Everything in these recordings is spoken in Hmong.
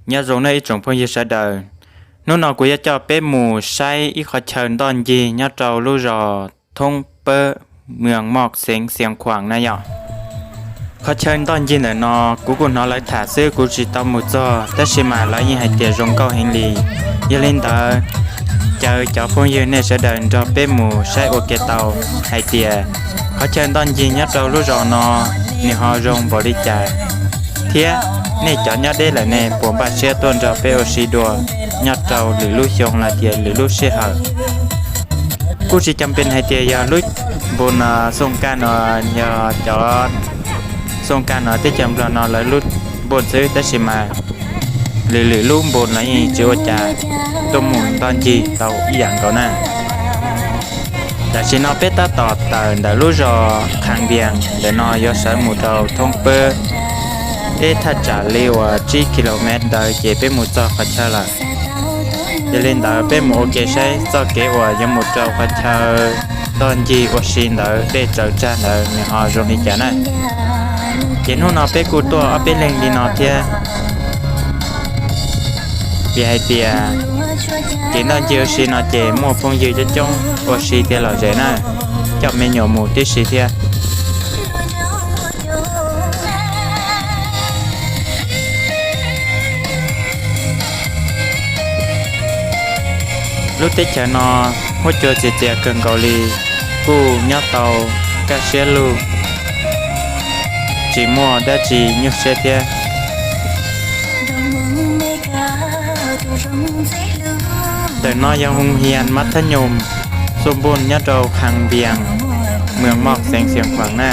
Nyob zoo nej ib tsoom phooj ywg sawv daws, hnub no kuv yuav coj peb mus saib ib qhov chaw ntoj ncig nyob rau lub zos Thoob Pawb, moos Moj, xeev Xiav Khuam na yom. Qhov chaw ntoj ncig ntawm no kuv kuj hnov lawv tham xwb, kuv tsis tau mus txog, tab sis mas lawv yeej hais tias zoo nkauj heev li. Yog li ntawd, caw cov phooj ywg nej sawv daws nrog peb mus saib ua ke tau hais tias qhov chaw ntoj ncig nyob rau lub zos no nws ho zoo npaum li cas, thiab nej cov nyob deb lawm ne puas npaj siab tuaj nrog peb ua si dua nyob rau lwm lub xyoo los tias lwm lub sij hawm. Kuj tsis cam pes hais tias yog lub npu no, xooj kaj no, yog cov xooj kaj no teb chaws Nplog no lawv lub npu xwb, tab sis mas lwm lwm lub npu no yeej tsis ua cas, tuaj mus ntoj ncig tau ib yam nkaus na. Tam sim no peb tab tom tawm ntawm lub zos Khas Vias ntawm no yuav sawv mus rau Thoob Pawb, ib thaj tsam li uas tsib kilomev ntawd ces peb mus txog qhov chaw lawm. Yog li ntawd peb mus ua ke saib txoj kev uas yuav mus rau qhov chaw ntoj ncig ua si ntawd dej tsaws tsag ntawd nws ho zoo li cas na. Ces hnub no peb kuj tuaj ob peb leeg li no thiab, vim hais tias kev ntoj ncig ua si no ces muaj phooj ywg coob coob ua si tiag lom zem na, coj me nyuam mus tib si thiab. Lub teb chaws no huab cua txias txias kawg nkaus li, kuj nyob tau kaj siab lug, tsis muaj dab tsi nyuaj siab thiab. Ntawm no yog hoo hias mab thab nyoos xuj npuj nyob rau Khas Vias, moos Moj, xeev Xiav Khuam na.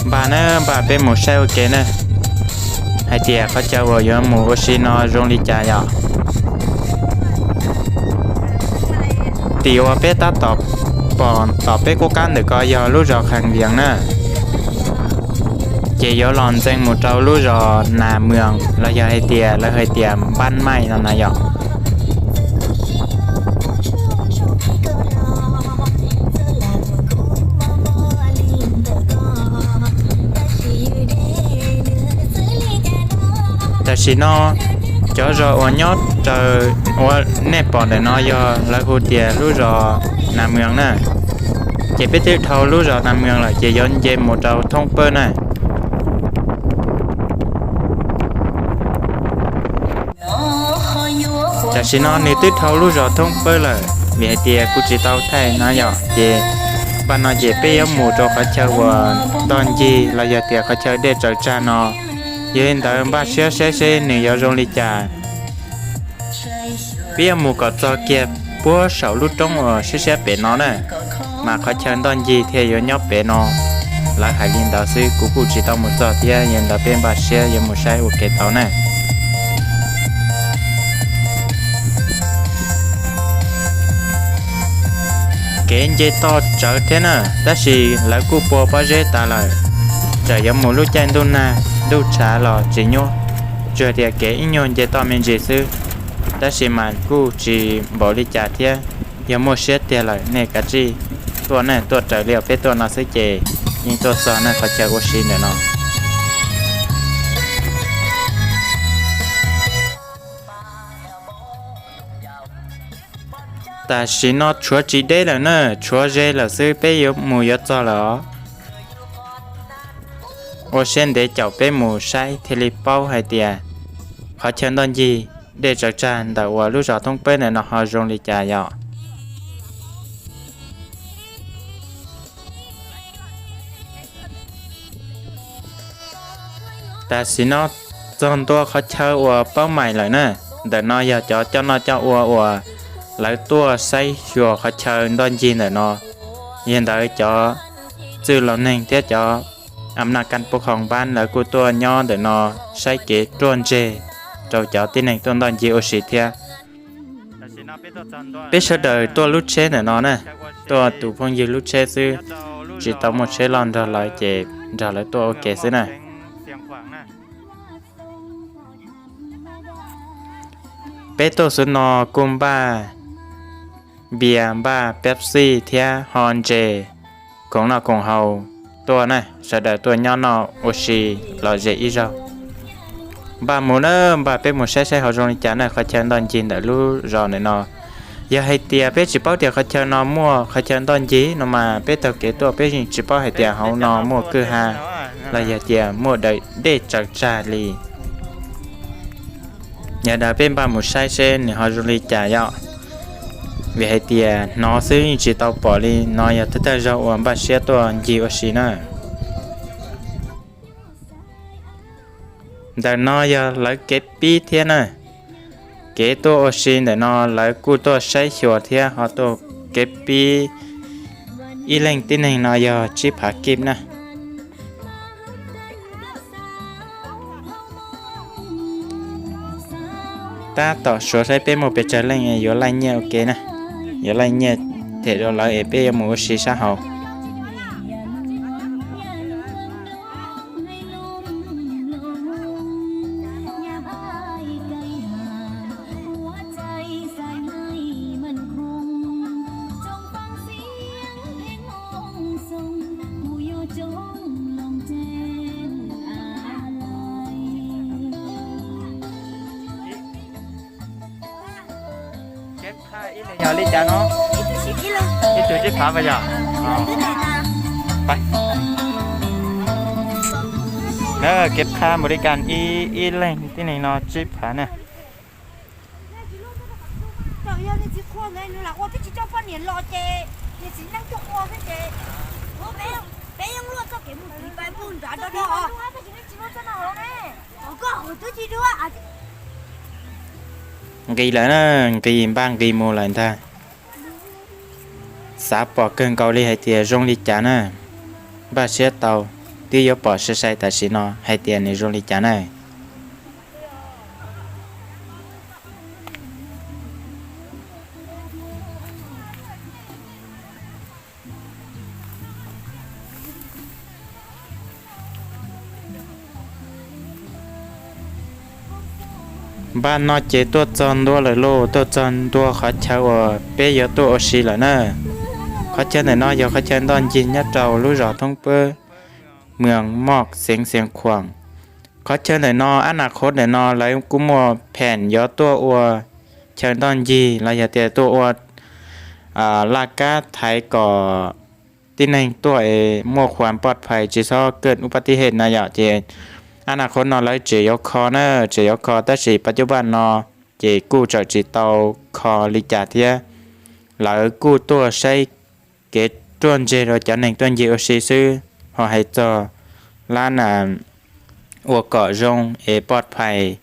Npaj na, npaj peb mus saib ua ke na, hais tias qhov chaw uas yuav mus ua si no zoo li cas yom. Tim uas peb tab tom pom tom peb qub qab ntawm ko yog lub zos Khas Vias na, ces yuav los ntxeev mus rau lub zos Nas Moos los yog hais tias lawv hais tias Npab Maij no na yom. Tam sim no cov zos uas nyob raws uas nej pom ntawm no yog lawv hu tias lub zos Nas Moos na. Ces peb twb dhau lub zos Nas Moos lawm ces yuav nce mus rau Thoob Pawb na. Tam sim no nws twb dhau lub zos Thoob Pawb lawm, vim hais tias kuv tsis tau thaij no yom, ces npaj no ces peb yuav mus rau qhov chaw uas ntoj ncig los yog tias qhov chaw dej tsaws tsag no. Yog li ntawd npaj siab saib seb nws yuav zoo li cas. Peb yuav mus kom txog kiag puag saum lub roob uas siab siab pem no na, mas qhov chaw ntoj ncig thiaj yuav nyob pem no. Lawv hais li ntawd xwb, kuv kuj tsis tau mus txog thiab, yog li ntawd peb npaj siab yuav mus saib ua ke tau na. Kev nce toj tsawv thiab na, tab sis lawv kuj pua pob zeb tas lawm. Txawm yuav mus lub caij ntuj nag ntuj tshav los tsis nyuaj, tsuas tias kev ib nyuag nce toj me ntsis xwb, tab sis mas kuj tsis npaum li cas thiab. Yog muaj siab tiag lawm nej kav tsij tuaj ne, tuaj raws li uas peb tuaj no xwb ces yeej tuaj txog nej qhov chaw ua si ntawm no. Tam sim no tshuav tsis deb lawm na, tshuav ze lawm xwb peb yuav mus yuav txog lawm os. Ua siab ntev caum peb mus saib thiaj li paub hais tias qhov chaw ntoj ncig dej tsaws tsag ntawm uas lub zos Thoob Pawb ntawm no ho zoo li cas yom. Tam sim no txog ntua qhov chaw uas paub mais lawm na. Ntawm no yog cov coj noj coj ua uas lawv tuaj saib xyuas qhov chaw ntoj ncig ntawm no. Yog li ntawd cov txwj laus neeg thiab cov a naj kab pub khoom npab lawv kuj tuaj nyob ntawm no saib kev ruaj ntseg rau cov tib neeg tuaj ntoj ncig ua si thiab. Peb sawv daws tuaj lub tsheb ntawm no na, tuaj tus phooj ywg lub tsheb xwb, tsis tau muaj tsheb loj nrog lawv ces nrog lawv tuaj ua ke xwb na. Peb tuaj xwb no kuj npaj npias, npaj Pepsi thiab ho ntses, khoom noj khoom haus tuaj na, sawv daws tuaj nyob noj ua si lom zem ib zaug. Npaj mus na, npaj peb mus saib saib ho zoo li cas na, qhov chaw ntoj ncig ntawm lub zos ntawm no. Yog hais tias peb tsis paub tias qhov chaw no muaj qhov chaw ntoj ncig no mas peb taug kev tuaj peb yeej tsis paub hais tias hauv no muaj kwj ha los yog tias muaj daim dej tsaws tsag li. Yog li ntawd peb npaj mus saib seb nws ho zoo li cas yom. Vim hais tias hnov xwb yeej tsis tau pom li, no yog thawj thawj zaug uas npaj siab tuaj ncig ua si na. Ntawm no yog lawv kev pib thiab na. Kev tuaj ua si ntawm no lawv kuj tuaj saib xyuas thiab ho tuaj kev pib. Ib leeg tib neeg no yog tsib phav kib na. Tab tom suav saib peb muaj pes tsawg leej yuav laij nyiaj ua ke na. Yuav laij nyiaj them rau lawv es peb yuav mus ua si sab hauv. Yog li cas no? Ib tug tsib phav puas yog? Kev qha npaum li cas ib leeg tib neeg no tsib phav na. Nqis lawm na, nqis npaj nqis mus lawm ntag. Xav pom kawg nkaus li hais tias zoo li cas na. Npaj siab tau, twb yuav pom sai sai tam sim no hais tias nws zoo li cas na. Npaj no ces tuaj txog ntua lawm lauj, tuaj txog ntua qhov chaw uas peb yuav tuaj ua si lawm na. Qhov chaw ntawm no yog qhov chaw ntoj ncig nyob rau lub zos Thoob Pab, moos Moj, xeev Xeev Khuam. Qhov chaw ntawm no, ab nas qhov ntawm no lawv kuj muaj pheem yuav tuaj ua chaw ntoj ncig los yog tias tuaj ua laj kab thaiv kom tib neeg tuaj es muaj khuam poj phais tsis txhob kawj ub pab tib hem na yom. Ces ab nas qhov no lawv tseem yuav kho na, tseem yuav kho tab sis pas cuj paj no ces kuj tseem tsis tau kho li cas thiab. Lawv kuj tuaj saib kev ruaj ntseg rau cov neeg tuaj ncig ua si xwb, ho hais txog lab na ua kom zoo es poj phais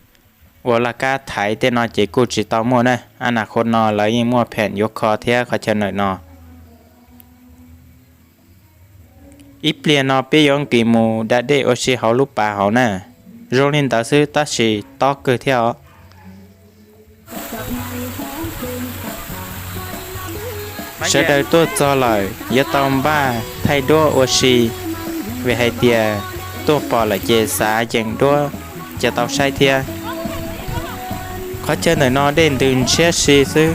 ua laj kab thaiv tej no ces kuj tsis tau muaj na. Ab nas qhov no lawv yeej muaj pheem yuav kho thiab qhov chaw ntawm no. Ib pliag no peb yuav nqis mus da dej ua si hauv lub pas hauv na. Zoo li ntawd xwb tab sis tob kawg thiab os. Sawv daws tuaj txog lawm yuav tau npaj thaij duab ua si, vim hais tias tuaj pom lawm ces xav yeem duab ces tau saib thiab. Qhov chaw ntawm no dej ntws ntshiab si xwb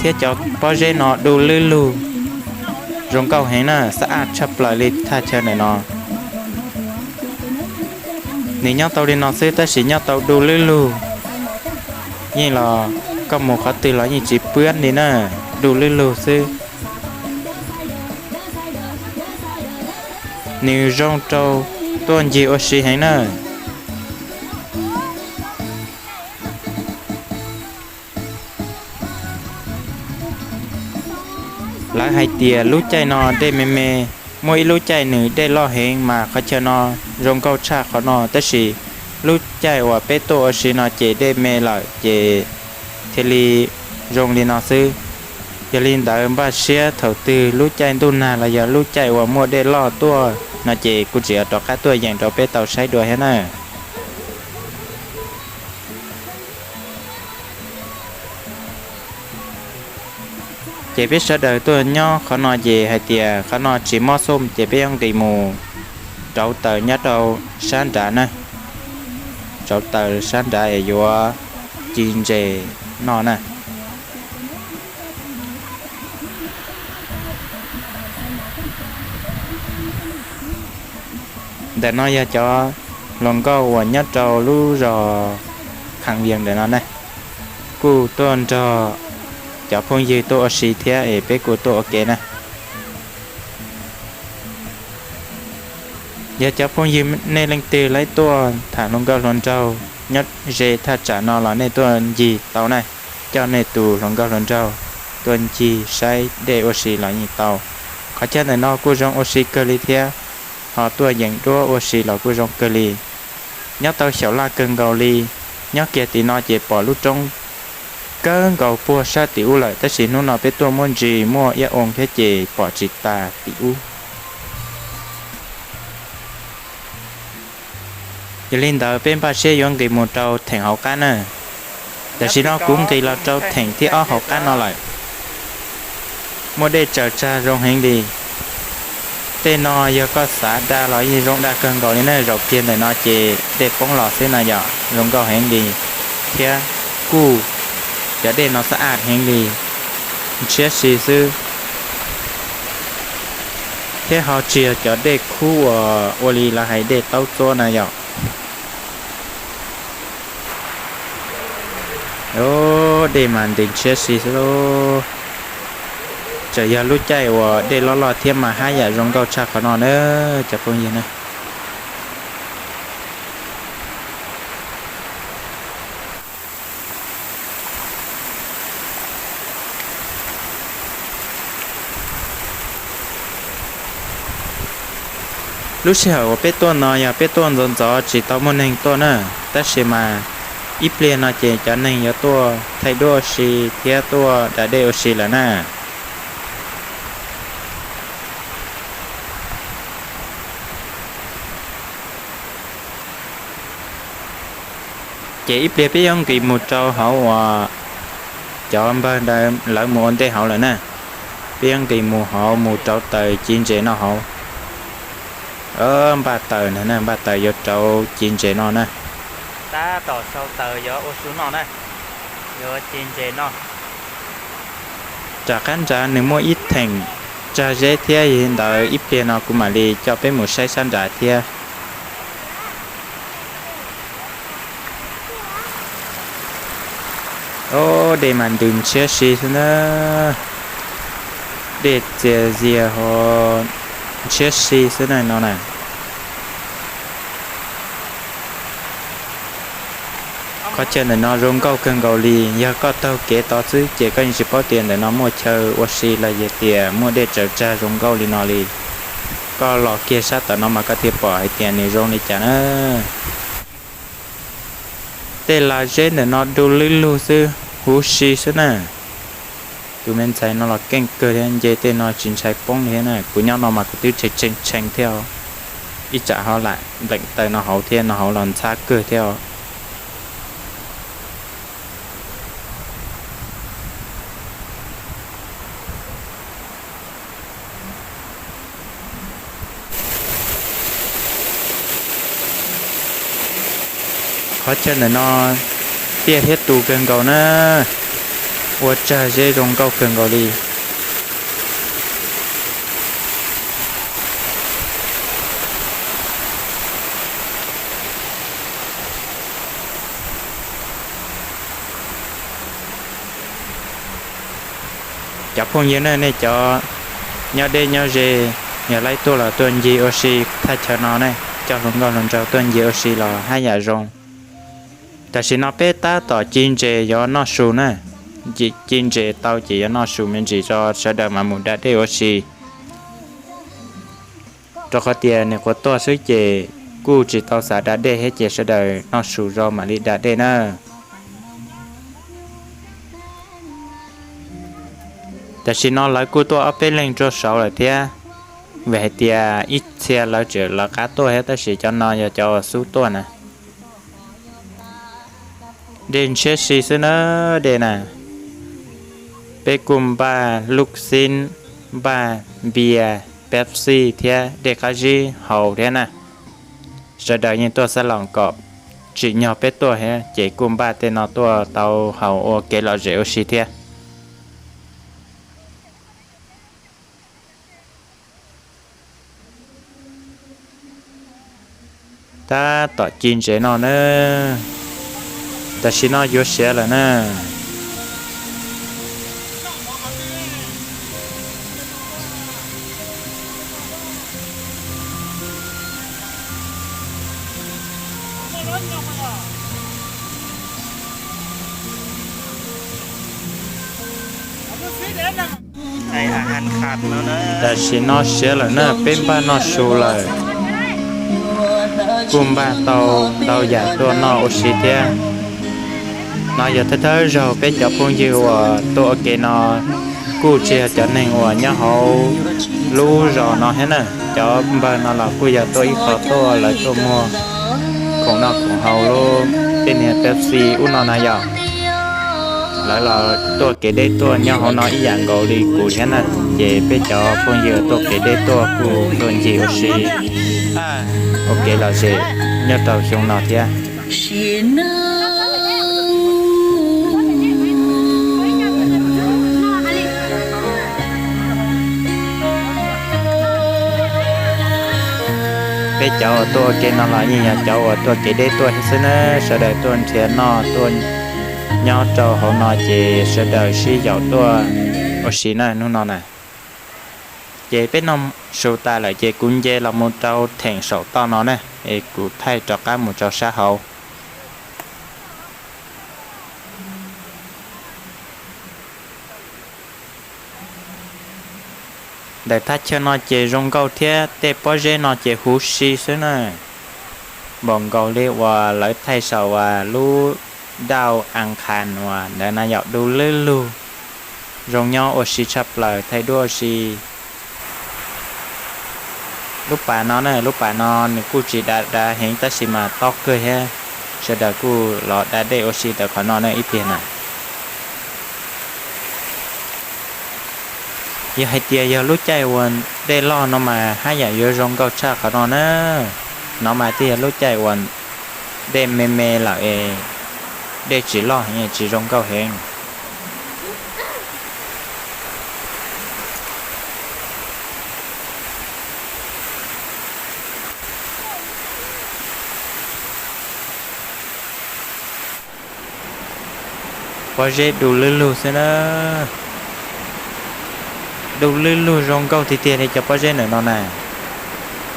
thiab cov pob zeb no du lwb lug, zoo nkauj heev na, xab ab tshaj plaws li thaj chaw ntawm no. Nws nyob tau li no xwb tab sis nyob tau du lwb lug, yeej los koj mus qhov twg los yeej tsis puab li na, du lwb lug xwb. Nws zoo rau tuaj ncig ua si heev na. Lawv hais tias lub caij no dej me me, muaj ib lub caij nws dej loj heev mas qhov chaw no zoo nkauj tshaj qhov no, tab sis lub caij uas peb tuaj ua si no ces dej me lawm ces thiaj li zoo li no xwb. Yog li ntawd npaj siab thaum twg lub caij ntuj nag los yog lub caij uas muaj dej loj tuaj no ces kuv tseem yuav rov qab tuaj yeem rau peb tau saib dua thiab na. Ces peb sawv daws tuaj nyob qhov no ces hais tias qhov no tsis mob xum ces peb yuav nqis mus rauv taws nyob rau sab nrad na, rauv taws sab nrad es yuav ci ntses noj na. Ntawm no yog cov hluas nkauj uas nyob rau lub zos Kham Vias ntawm no na, kuj tuaj nrog cov phooj ywg tuaj ua si thiab es peb kuj tuaj ua ke na. Yog cov phooj ywg nej leej twg laib tuaj tham hluas nkauj hluas nraug nyob ze thaj tsam no los nej tuaj ncig tau na, coj nej tus hluas nkauj hluas nraug tuaj ncig saib dej ua si los yeej tau. Qhov chaw ntawm no kuj zoo ua si kawg li thiab, ho tuaj yeem duab ua si los kuj zoo kawg li. Nyob tau xyaum laj kawg nkaus li. Nyob kiag tim no ces pom lub roob kawg nkaus puag sab tim ub lawm, tab sis hnub no peb tuaj muaj ntsis muaj iab oo thiab ces pom tsis tas tim ub. Yog li ntawd peb npaj siab yuav nqis mus rau theem hauv qab na. Tam sim no kuv nqis los rau theem thib ob hauv qab no lawm. Muaj dej tsaws tsag zoo heev li. Tej no yog koj xav da los yeej zoo da kawg nkaus li na. Zaum kiag ntawm no ces dej poob los xwb no yom, zoo nkauj heev li thiab kuj cov dej no xab aj heev li, ntshiab si xwb. Thiab ho tsis yog cov dej khub uas ua li lawv hais dej taub txuab na yom. Dej mas nws ntshiab si xwb lauj. Txawm yog lub caij uas dej loj loj thiab mas haj yam zoo nkauj tshaj qhov no na cov phooj ywg na. Lub sij hawm uas peb tuaj no yog peb tuaj ntxov ntxov tsis tau muaj neeg tuaj na, tab sis mas ib pliag no ces cov neeg yuav tuaj thaij duab ua si thiab tuaj da dej ua si lawm na. Ces ib pliag peb yuav nqis mus rau hauv uas cov npawg ntawd lawv mus ua ntej hauv lawm na. Peb yuav nqis mus hauv mus rauv taws ci ntses no hauv. Npaj taws na, npaj taws yuav rauv ci ntses no na. Tab tom sau taws yuav ua su noj na, yuav ci ntses noj. Rov qab nrad nws muaj ib theem tsag zeb thiab, yog li ntawd ib pliag no kuv mam li coj peb mus saib sab nrad thiab. Dej mas ntws ntshiab si xwb na. Dej txias zias ho ntshiab si xwb na no na. Qhov chaw ntawm no zoo nkauj kawg nkaus li, yog koj taug kev tod xwb ces koj yeej tsis paub tias ntawm no muaj chaw ua si los yog tias muaj dej tsaws tsag zoo nkauj li no li. Koj los kiag sab tom no mas koj thiaj pom hais tias nws zoo li cas na. Tej las zeb ntawm no du lwb lug xwb, huv si xwb na. Tus me ntxhais no los keej kawg thiab, nce tej no tsis ntshai poob li thiab na. Kuv nyob no mas kuv twb tshee tshee tshee thiab os. Ib tsam ho lam npleem taw no hauv thiab, no hauv los ntxhab kawg thiab os. Qhov chaw ntawm no tiaj thiab tu kawg nkaus na, ua tsag zeb zoo nkauj kawg nkaus li. Cov phooj ywg na, nej cov nyob deb nyob ze, yog laib tuaj los tuaj ncig ua si thaj chaw no ne, coj hluas nkauj hluas nraug tuaj ncig ua si los haj yam zoo. Tam sim no peb tab tom ci ntses yuav noj su na, ci ntses tau ces yuav noj su me ntsis tso sawv daws mam mus da dej ua si. Rau qhov tias nws quav tuaj xwb ces kuj tsis tau xav da dej thiab ces sawv daws noj su tso mam li da dej na. Tam sim no lawv kuj tuaj ob peb leeg rau saud lawm thiab, vim hais tias ib txhia lawv tseem lawv qab tuaj thiab, tab sis cov no yog cov uas xub tuaj na. Dej ntshiab si xwb na, dej na. Peb kuj npaj luj xib, npaj npias, Pepsi thiab dej qab zib haus thiab na. Sawv daws yeej tuaj xab laus kom tsim nyog peb tuaj thiab ces kuj npaj tej no tuaj tau haus ua kev lom zem ua si thiab. Tab tom ci ntsev no na, tam sim no yuav siav lawm na. Tam sim no siav lawm na, peb npaj noj su lawm. Kuj npaj tau ntau yam tuaj noj ua si thiab. No yog thawj thawj zaug peb cov phooj ywg uas tuaj ua ke no kuj tsis yog cov neeg uas nyob hauv lub zos no thiab na. Cov npawg no los kuj yog tuaj ib qho tuaj, lawv tuaj muag khoom noj khoom haus lub tej niag Pepsi ub no na yom. Lawv los tuaj kev deb tuaj nyob hauv no ib yam nkaus li kuv thiab na. Ces peb cov phooj ywg tuaj kev deb tuaj kuj tuaj ncig ua si ua kev lom zem nyob rau xyoo no thiab. Peb cov uas tuaj ua ke no los yeej yog cov uas tuaj kev deb tuaj xwb na, sawv daws tuaj nrhiav noj tuaj nyob rau hauv no ces sawv daws sib yaum tuaj ua si na hnub no na. Ces peb noj su tas lawm ces kuv nce los mus rau theem saum toj no na, es kuv thaij rov qab mus rau sab hauv. Ntawm thaj chaw no ces zoo nkauj thiab tej pob zeb no ces huv si xwb na. Npaum nkaus li uas lawv thaij saum uas lub daj a qha uas ntawd na yom, du lwb lug, zoo nyob ua si tshaj plaws, thaij duab ua si. Lub pas no na, lub pas no nws kuj tsis dav dav heev tab sis mas tob kawg thiab, sawv daws kuj los da dej ua si ntawm qhov no na ib pliag na. Yog hais tias yog lub caij uas dej loj no mas haj yam yuav zoo nkauj tshaj qhov no na. No mas twb yog lub caij uas dej me me lawm es dej tsis loj heev, tsis zoo nkauj heev. Pob zeb du lwb lug xwb na. Du lwb lug zoo nkauj tiag tiag li cov pob zeb ntawm no na.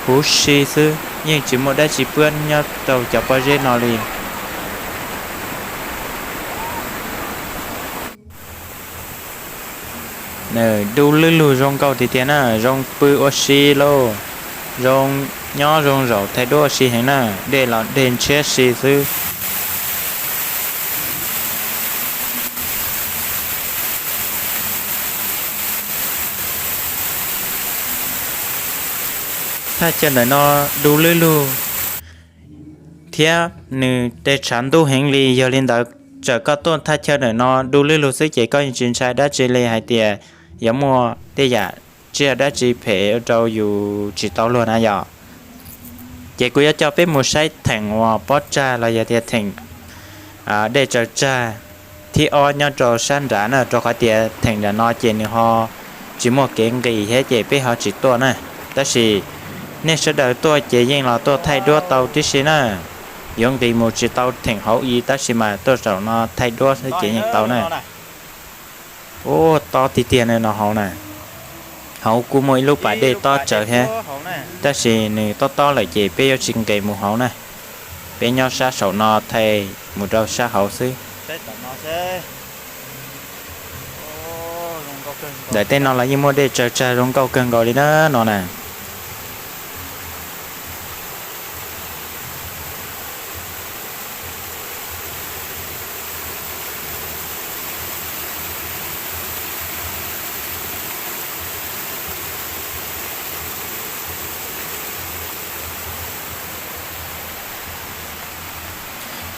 Huv si xwb, yeej tsis muaj dab tsi pab nyob rau cov pob zeb no li. Nws du lwb lug zoo nkauj tiag tiag na, zoo pw ua si lauj, zoo nyob zoo zaum thaij duab ua si heev na, dej los dej ntshiab si xwb. Thaj chaw ntawm no du lwb lug thiab nws tej tshav ntub heev li, yog li ntawd txawm koj tuaj thaj chaw ntawm no du lwb lug xwb ces koj yeej tsis ntshai dab tsi li hais tias yuav muaj tej yam tsiaj dab tsi phem rau yus tsis tau luag na yom. Ces kuv yuav coj peb mus saib theem uas pob tsag los yog tias theem dej tsaws tsag thib ob nyob rau sab nrad na, rau qhov tias theem nram no ces nws ho tsis muaj kev nqis thiab ces peb ho tsis tuaj na. Tab sis nej sawv daws tuaj ces yeej los tuaj thaij duab tau tib si na. Yuav nqis mus tsis tau theem hauv i tab sis mas tuaj saum no thaij duab xwb ces yeej tau na. Ua tob tiag tiag no hauv na. Hauv kuj muaj ib lub pas dej tob tsawv thiab, tab sis nws tob tob lawm ces peb yuav tsis nqes mus hauv na. Peb nyob sab saum no thaij mus rau sab hauv xwb. Ntawm tej no los yeej muaj dej tsaws tsag zoo nkauj kawg nkaus li na no na.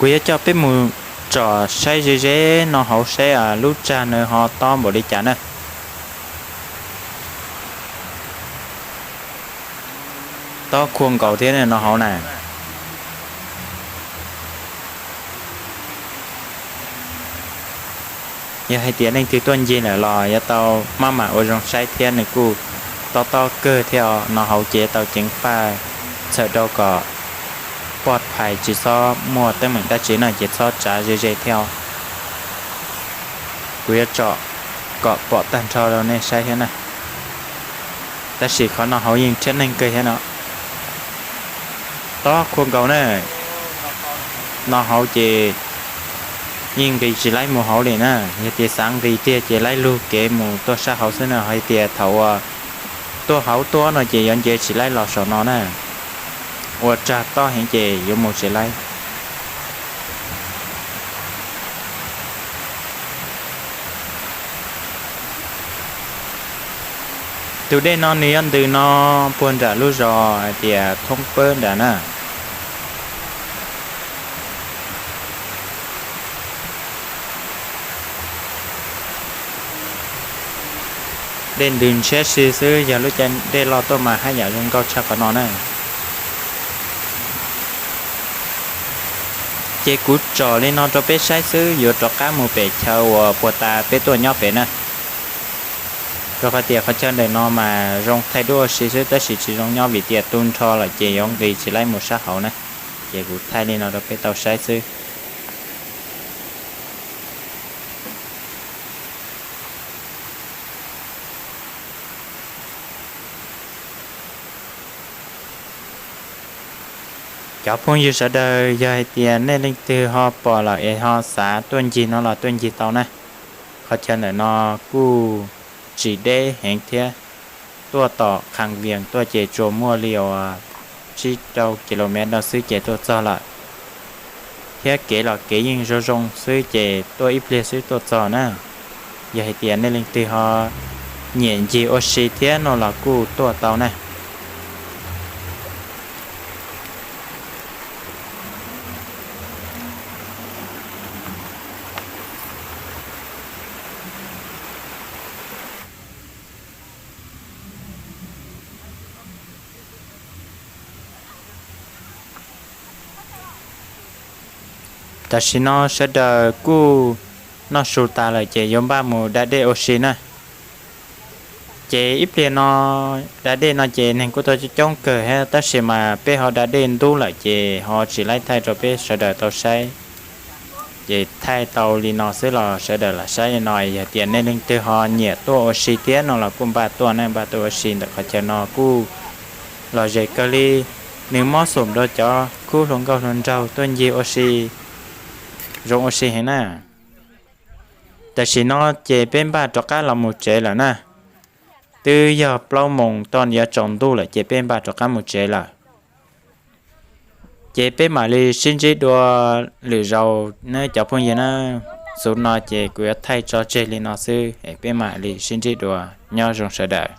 Kuv yuav coj peb mus tsom saib ze ze no hauv saib lub tsag nws ho tob npaum li cas na. Tob khuam nkaus thiab no hauv na. Yog hais tias leej twg tuaj ncig lawm los yuav tau maj mam ua zoo saib thiab, nws kuj tob tob kawg thiab os. No hauv ces tau ceev faj txhawm rau kom pov phais tsis txhob muaj teeb meem dab tsi no ces txhob tsav ze ze thiab. Kuv yuav tsom kom pom tag nrho rau nej saib thiab na. Tab sis qhov no hauv yeej rhiab neeg kawg thiab no. Tob khuab nkaus na. No hauv ces yeej nqis tsis laib mus hauv li na. Yog tias xav nqis tiag ces laib lug kev mus tuaj sab hauv xwb na. Hais tias thaum uas tuaj hauv tuaj no ces yuav nce tsis laib los saum no na. Ua tsag tob heev ces yuav mus tsis laib. Tus dej no nws yuav ntws no puag nram lub zos hais tias Thoob Pawb nram na. Dej ntws ntshiab si xwb, yog lub caij dej loj tuaj mas haj yam zoo nkauj tshaj qhov no na. Ces kuv tsom li no rau peb saib xwb, yuav rov qab mus pem chaw uas puag ta peb tuaj nyob pem na. Rau qhov tias qhov chaw ntawm no mas zoo thaij duab ua si xwb tab sis tsis zoo nyob vim tias tu nrho lawm ces yuav nqis tsis laib mus sab hauv na. Ces kuv thaij li no rau peb tau saib xwb. Cov phooj ywg sawv daws, yog hais tias nej leej twg ho pom lawm es ho xav tuaj ncig no los tuaj ncig tau na. Qhov chaw ntawm no kuj tsis deb heev thiab, tuaj tom Khas Vias tuaj ces tsuas muaj li uas tsib rau kilomev no xwb ces tuaj txog lawm. Thiab kev los kev yeej zoo zoo xwb ces tuaj ib pliag xwb tuaj txog na. Yog hais tias nej leej twg ho nyiam ncig ua si thiab no los kuj tuaj tau na. Tam sim no sawv daws kuj noj su tas lawm ces yuav npaj mus da dej ua si na. Ces ib pliag no da dej no ces neeg kuj tuaj coob coob kawg thiab tab sis mas peb ho da dej ntub lawm ces ho tsis laib thaij rau peb sawv daws tau saib. Ces thaij tau li no xwb los sawv daws lam saib li no, yog tias nej leej twg ho nyiam tuaj ua si thiab no los kuj npaj tuaj na, npaj tuaj ua si ntawm qhov chaw no kuj lom zem kawg li. Nws mob xum rau cov khub hluas nkauj hluas nraug tuaj ncig ua si zoo ua si heev na. Tam sim no ces peb npaj rov qab los mus tsev lawm na. Twb yog plaub moos toj yuav tsaus ntuj lawm ces peb npaj rov qab mus tsev lawm. Ces peb mam li sib ntsib dua lwm zaus nawb cov phooj ywg na. Xub no ces kuv yuav thaij tso tseg li no xwb es peb mam li sib ntsib dua, nyob zoo sawv daws.